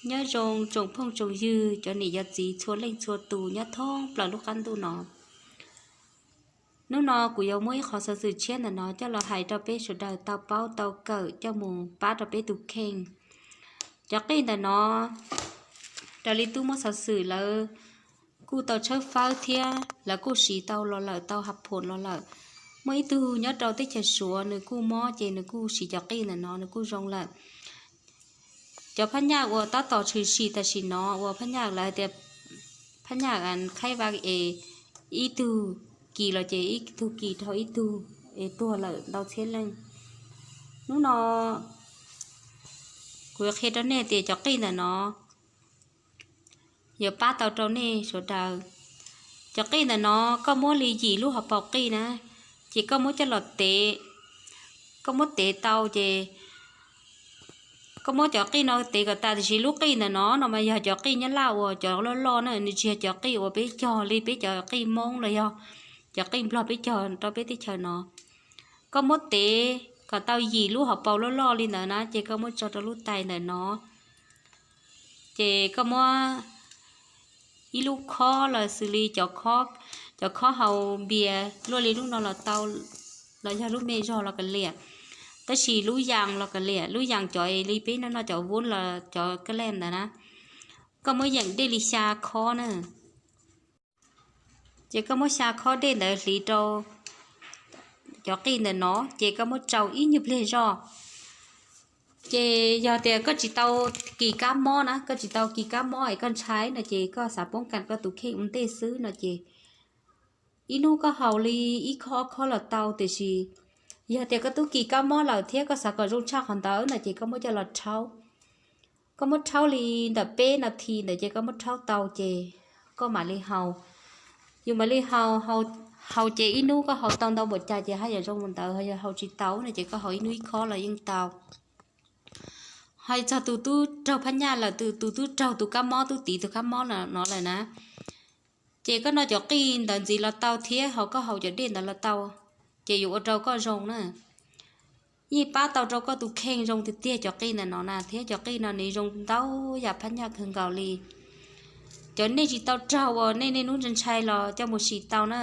Nyob zoo tsoom phooj tsoom ywg, cov niam cov txiv txhua leej txhua tus nyob thoob plaws lub qab ntuj no. Hnub no kuv yuav muab ib qhov xov xwm tshiab ntawm no coj los hais rau peb sawv daws tau paub tau kawm coj mus pab rau peb tus kheej. Cov qij ntawm no, raws li tub muab xov xwm lawv kuj tau tshawb fawb thiab lawv kuj siv tau los lawm, tau hab phoom los lawm. Muaj ib tug nyob rau teb chaws Suav nws kuj mob ces nws kuj siv cov qij ntawm no nws kuj zoo lawm. Cov phab nyaj uas tab tom tshwm sim tam sim no uas phab nyaj lawv tias phab nyaj khaib va es ib tug kis los ces ib tug kis rau ib tug es tuag lawm ntau txhiab leej. Hnub no kuv yuav qhia rau nej tias cov qij ntawm no yuav pab tau rau nej sawv daws. Cov qij ntawm no koj muab li yim lub hauv paus qij na, ces koj muab coj los tev, koj muab tev tau ces koj muab cov qij no tev kom tas, tiam sis lub qij ntawm no no mas yog cov qij Nyab Laj uas cov loj loj na, nws tsis yog cov qij uas peb cog li peb cov qij Hmoob los yog cov qij Nplog peb cog rau peb teb chaws no. Koj muab tev kom tau yim lub hauv paus loj loj li ntawd na, ces koj muab tso rau lub tais ntawm no. Ces koj muab ib lub khob los xws li cov khob hau npias luaj li lub no los tau, los yog lub me zog los kav liam, tab sis lub yas los kav liam, lub yas cov es li peb noj noj cov vuv los cov kab lej ntawd na. Koj muab yeem dej li xya khob na. Ces koj muab xya khob dej ntawd hliv rau cov qij ntawm no, ces koj muab tsau ib nyuag pliag zoj. Ces yog tias koj tsis tau kis kab mob na, koj tsis tau kis kab mob es koj ntshai no ces koj xav poob kas koj tus kheej ua ntej xwb no ces ib hnub koj haus li ib khob ob khob los tau, tiam sis yog tias koj twb kis kab mob lawm thiab koj xav kom zoo tshaj qhov ntawd no ces koj muab coj los rhaub. Koj muab rhaub li ntawm peb nas this ntawd ces koj muab rhaub tau ces koj mam li haus. Yus mam li haus, haus ces ib hnub koj haus tau ntau npaum cas ces haj yam zoo mus ntawd, yog haus tsis tau no ces koj haus ib hnub ib khob los yeej tau. Hais txog tus tub raug phab nyaj lawm, tus tub raug tus kab mob, tub tiv tus kab mob no lawm na, ces koj noj cov qij ntawd ntxiv los tau thiab ho koj haus cov dej ntawd los tau, ces yuav ua rau koj zoo na. Yeej pab tau rau koj tus kheej zoo tiag tiag cov qij ntawm no na, thiab cov qij no nws zoo ntau yam phab nyaj kawg nkaus li. Cov nej tsis tau raug uas nej niaj hnub ntshai ntshai los coj mus sim tau na.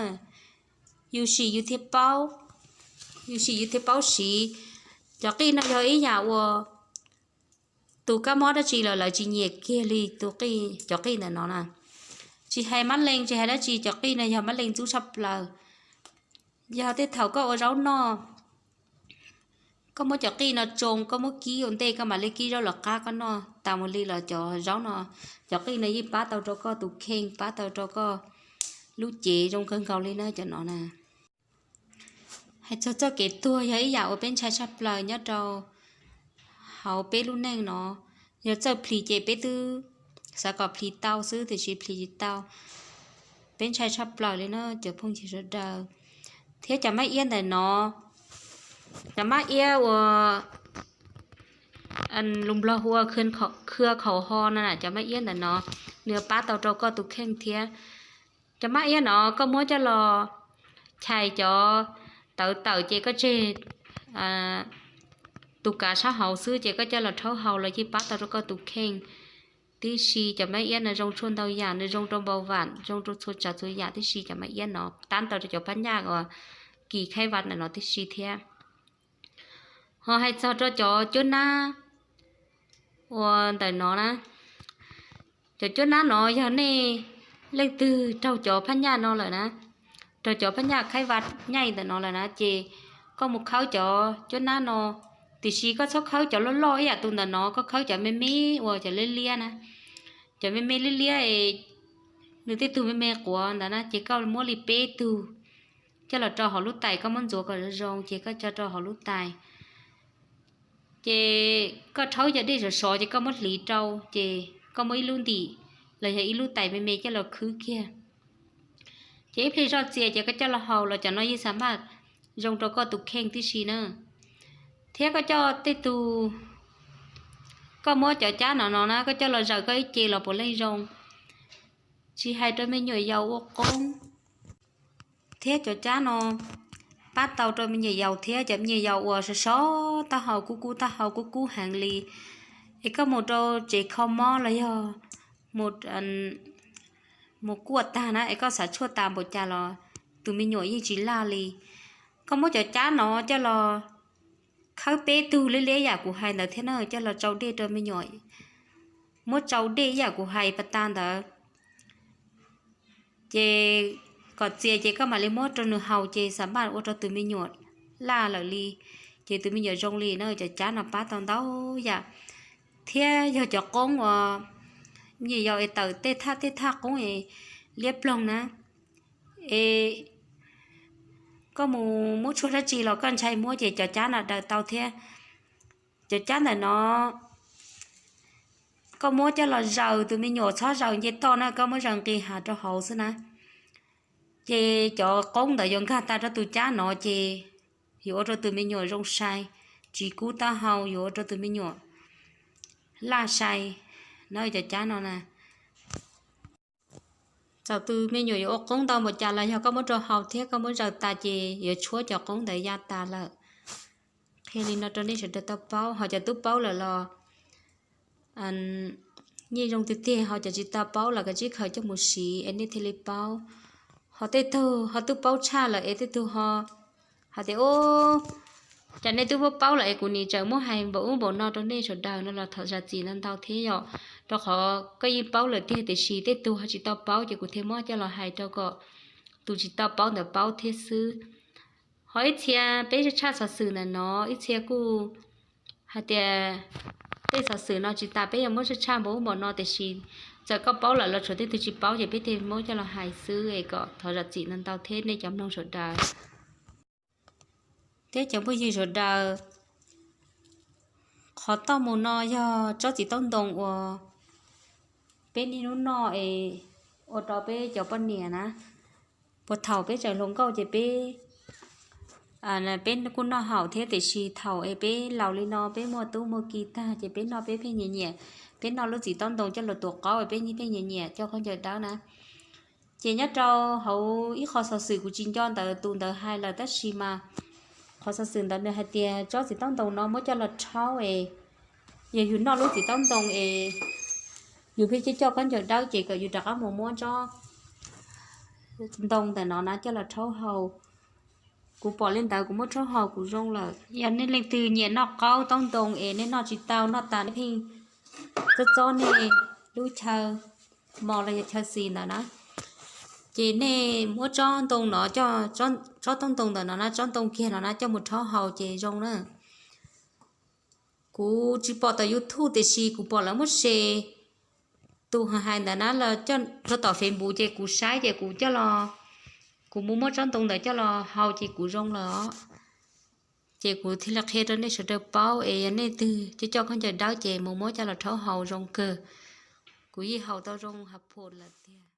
Yus sim yus thiaj paub, yus sim yus thiaj paub siv. Cov qij no yog ib yam uas tus kab mob dab tsi los lawv tsis nyiam kiag li tus qij, cov qij ntawm no na. Tsis hais mab leej tsis hais dab tsi, cov qij no yog mab leej ntxub tshaj plaws. Yog tej thaum koj ua zaub noj, koj muab cov qij no tsoo, koj muab kib ua ntej, koj mam li kib zaub los qab koj noj tas mus li los cov zaub no, cov qij no yeej pab tau rau koj tus kheej, pab tau rau koj lub cev zoo kawg nkaus li na cov no na. Hais txog txoj kev tuag yog ib yam uas peb ntshai tshaj plaws nyob rau hauv peb lub neej no. Yog txawj plhis ces peb twb xav kom plhis tau xwb tiam sis plhis tsis tau. Peb ntshai tshaj plaws li na cov phooj ywg sawv daws. Thiab cov mab iab ntawm no, cov mab iab uas lus Nplog hu ua khwj khaum ho no na, cov mab iab ntawm no nws pab tau rau koj tus kheej thiab. Cov mab iab no koj muab coj los chais cov tawv tawm ces koj tseg tus kav sab hauv xwb ces koj coj los rhaub haus los yeej pab tau rau koj tus kheej. Tib si cov mab iab no zoo tshuaj ntau yam, nws zoo rau npau vam, zoo rau txhua tsav txhua yam, tib si cov mab iab no tab tau rau cov phab nyaj uas kis khaib va ntawm no tib si thiab. Ho hais txog rau cov cuab nab uas ntawm no na, cov cuab nab no yog nej leej twg raug cov phab nyaj no lawm na, raug cov phab nyaj khaib va nyaij ntawm no lawm na ces koj mus khawb cov cuab nab no, tiam sis koj txhob khawb cov loj loj ib yam tus ntawm no, koj khawb cov me me uas cov liab liab na, cov me me liab liab, nws tej tug me me quav ntawd na ces koj muab li peb tug coj los rau hauv lub tais, koj muab ntxuav kom zoo zoo ces koj tso rau hauv lub tais. Ces koj rhaub cov dej sov sov ces koj muab hliv rau, ces koj muab ib lub ntim los yog ib lub tais me me coj los khwb kiag. Ces ib pliag zoj txias ces koj coj los haus los cov no yeej xa maj zoo rau koj tus kheej tib si na. Thiab koj coj tej tus, koj muab cov cab no no na koj coj los zaws koj ib ce los puav leej zoo. Tsis hais rau me nyuam yaus ua qoob thiab, cov cab no pab tau rau me nyuam yaus thiab, cov me nyuam yaus uas sov sov taub hau, kub kub taub hau, kub kub heev li, Es koj mus rau tsev kho mob los yog mus kuaj tag na es koj xav tshuaj tas npaum cas los tus me nyuam yeej tsis laj li. Koj muab cov cab no coj los khawb peb tug liab liab yam kuv hais ntawd thiab na, coj los tsau dej rau me nyuam, muab tsau dej ib yam kuv hais pas tas ntawd, ces kom txias ces koj mam li muab rau nws haus ces xam maj ua rau tus me nyuam laj lawm li, ces tus me nyuam zoo li na. Cov cab no pab tau ntau yam, thiab yog cov qoob uas yog es tawm tej thaj tej thaj qoob es liab ploog na, es koj mus muab tshuaj dab tsi los koj ntshai muab ces cov cab no daws tau thiab. Cov cab ntawm no koj muab coj los zaws tus me nyuam, txhob zaws nce toj na, koj muab zaws nqis hav rau hauv xwb na. Ces cov qoob ntawd yuav nkag tas rau tus cab no ces yuav ua rau tus me nyuam zoo sai, tsis kub taub hau, yuav ua rau tus me nyuam laj sai na. Cov cab no na, txawm tus me nyuam yuav ua qoob ntau npaum cas los yog koj muab rau haus thiab koj muab zaws tas ces yuav tshuab cov qoob ntawd ya tas lawm. Qhia li no rau nej sawv daws tau paub, ho cov twb paub lawm los yeej zoo tiag tiag, ho cov tsis tau paub los kav tsij khaws coj mus siv es nej thiaj li paub. Ho tej tug ho twb paub tshaj lawm es tej tug ho hais tias, Ub, cas nej twb paub paub lawm es kuv nim tseem muab hais npaum ub npaum no rau nej sawv daws no los thov zam txim ntau ntau thiab yom. Rau qhov koj yeej paub lawm tiag tiam sis tej tug ho tsis tau paub ces kuv thiaj muab coj los hais rau kom tus tsis tau paub ntawd paub thiab xwb. Ho ib txhia peb tshaj xov xwm ntawm no, ib txhia kuj hais tias tej xov xwm no tsis tas peb yuav muab tshaj tshaj npaum ub npaum no, tiam sis txawm koj paub lawm los tshuav tej tug tsis paub ces peb thiaj muab coj los hais xwb es kom thov zam txim ntau ntau thiab nej cov mloog sawv daws. Thiab cov phooj ywg sawv daws, qhov toj mus no yog tsob txiv taub ntoo uas peb niaj hnub noj es ua rau peb cov poj niam na, puag thaum peb tseem hluas nkauj ces peb, peb kuj noj haum thiab, tiam sis thaum es peb laus li no peb muaj tub muaj ki tag ces peb noj peb pheej nyiam nyiam, peb noj lub txiv taub ntoo coj los tuav qaub es peb pheej nyiam nyiam coj khaub ncaws dawb na. Ces nyob rau hauv ib qho xov xwm kuv tsis nco ntawd tus ntawd hais lawm tab sis mas qhov xov xwm ntawd nws hais tias tsob txiv taub ntoo no muab coj los rhaub es yog yus noj lub txiv taub ntoo es yus pheej coj coj khaub ncaws dawb ces kom yus rov qab mus muab tsob ntoo ntawm no na coj los rhaub haus. Kuv pom li ntawd kuv muab rhaub haus kuv zoo lawm. Yog nej leej twg nyiam noj qaub taub ntoo es nej noj tsis tau noj tas nej pheej txob txob nej lub chaw mos los yog chaw xis ntawd na, ces nej muab tsob ntoo no, tsob taub ntoo ntawm no na, tsob ntoo kiag no na coj mus rhaub haus ces zoo na. Kuv tsis pom tom YouTube tiam sis kuv pom lawv muab share, tus hais ntawd na los rau tom Facebook ces kuv saib ces kuv coj los, kuv mus muab tsob ntoo ntawd coj los haus ces kuv zoo lawm os. Ces kuv thiaj li qhia rau nej sawv daws paub es yog nej twg coj coj khaub ncaws dawb ces mus muab coj los rhaub haus zoo kawg. Kuv yeej haus tau zoo hav phom lawm tiag.